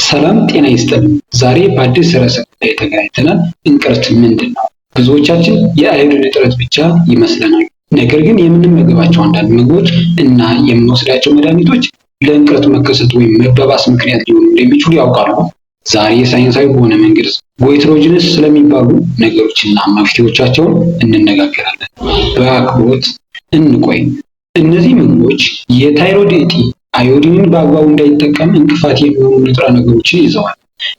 ሰላም ጤና ይስጥልን። ዛሬ በአዲስ ርዕሰ ጉዳይ ተገናኝተናል። እንቅርት ምንድን ነው? ብዙዎቻችን የአዮዲን እጥረት ብቻ ይመስለናል። ነገር ግን የምንመገባቸው አንዳንድ ምግቦች እና የምንወስዳቸው መድኃኒቶች ለእንቅርት መከሰት ወይም መባባስ ምክንያት ሊሆኑ እንደሚችሉ ያውቃሉ? ዛሬ ሳይንሳዊ በሆነ መንገድ goitrogens ስለሚባሉ ነገሮችና መፍትሄዎቻቸውን እንነጋገራለን። በአክብሮት እንቆይ። እነዚህ ምግቦች የታይሮይድ እጢ አዮዲንን በአግባቡ እንዳይጠቀም እንቅፋት የሚሆኑ ንጥረ ነገሮችን ይዘዋል።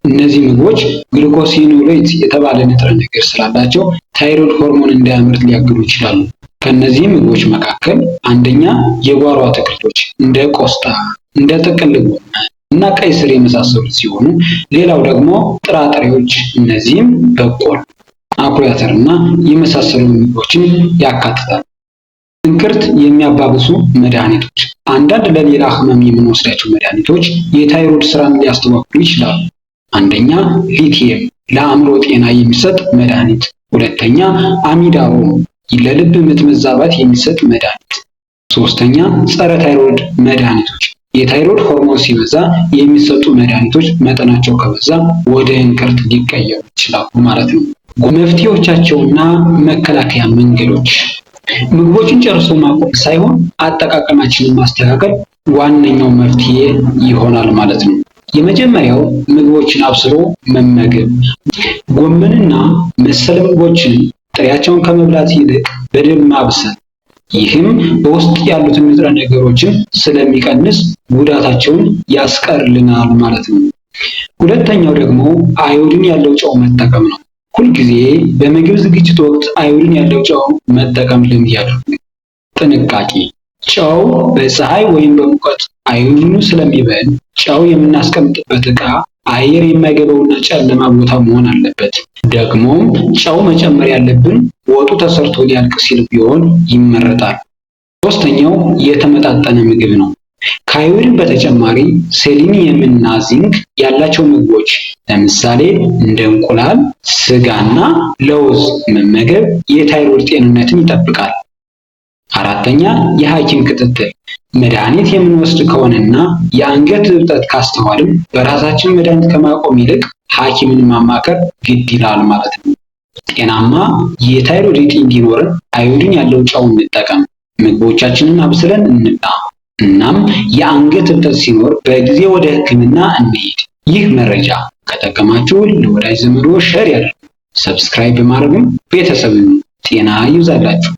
እነዚህ ምግቦች glucosinolate የተባለ ንጥረ ነገር ስላላቸው ታይሮይድ ሆርሞን እንዳያመርት ሊያግዱ ይችላሉ። ከእነዚህ ምግቦች መካከል አንደኛ የጓሮ አትክልቶች እንደ ቆስጣ፣ እንደ ጥቅል ጎመን እና ቀይ ስር የመሳሰሉት ሲሆኑ ሌላው ደግሞ ጥራጥሬዎች፣ እነዚህም በቆሎ፣ አኩሪ አተር እና የመሳሰሉ ምግቦችን ያካትታል። እንቅርት የሚያባብሱ መድኃኒቶች፦ አንዳንድ ለሌላ ህመም የምንወስዳቸው መድኃኒቶች የታይሮይድ ስራን ሊያስተጓጉሉ ይችላሉ። አንደኛ ሊቲየም ለአእምሮ ጤና የሚሰጥ መድኃኒት፣ ሁለተኛ amiodarone ለልብ ምት መዛባት የሚሰጥ መድኃኒት፣ ሶስተኛ ጸረ ታይሮይድ መድኃኒቶች የታይሮይድ ሆርሞን ሲበዛ የሚሰጡ መድኃኒቶች መጠናቸው ከበዛ ወደ እንቅርት ሊቀየሩ ይችላሉ ማለት ነው። መፍትሄዎቻቸውና መከላከያ መንገዶች፦ ምግቦችን ጨርሶ ማቆም ሳይሆን አጠቃቀማችንን ማስተካከል ዋነኛው መፍትሄ ይሆናል ማለት ነው። የመጀመሪያው ምግቦችን አብስሎ መመገብ። ጎመንና መሰል ምግቦችን ጥሬያቸውን ከመብላት ይልቅ በደንብ ማብሰል። ይህም በውስጥ ያሉትን ንጥረ ነገሮችን ስለሚቀንስ ጉዳታቸውን ያስቀርልናል ማለት ነው። ሁለተኛው ደግሞ አዮዲን ያለው ጨው መጠቀም ነው። ሁልጊዜ በምግብ ዝግጅት ወቅት አዮዲን ያለው ጨው መጠቀም ልምድ ያድርጉ። ጥንቃቄ፦ ጨው በፀሐይ ወይም በሙቀት አዮዲኑ ስለሚበን ጨው የምናስቀምጥበት ዕቃ አየር የማይገባውና ጨለማ ቦታ መሆን አለበት። ደግሞም ጨው መጨመር ያለብን ወጡ ተሰርቶ ሊያልቅ ሲል ቢሆን ይመረጣል። ሶስተኛው የተመጣጠነ ምግብ ነው። ከአዮዲን በተጨማሪ ሴሊኒየምና ዚንክ ያላቸው ምግቦች ለምሳሌ እንደ እንቁላል፣ ስጋና ለውዝ መመገብ የታይሮይድ ጤንነትን ይጠብቃል። አራተኛ የሐኪም ክትትል። መድኃኒት የምንወስድ ከሆነና የአንገት እብጠት ካስተዋልን በራሳችን መድኃኒት ከማቆም ይልቅ ሐኪምን ማማከር ግድ ይላል ማለት ነው። ጤናማ የታይሮይድ እጢ እንዲኖረን አዮዲን ያለው ጨው እንጠቀም። ምግቦቻችንን አብስለን እንብላ። እናም የአንገት እብጠት ሲኖር በጊዜ ወደ ሕክምና እንሂድ። ይህ መረጃ ከጠቀማችሁ ለወዳጅ ዘመዶ share ያድርጉ። Subscribe በማድረግም ቤተሰብ ይሁኑ። ጤና ይብዛላችሁ።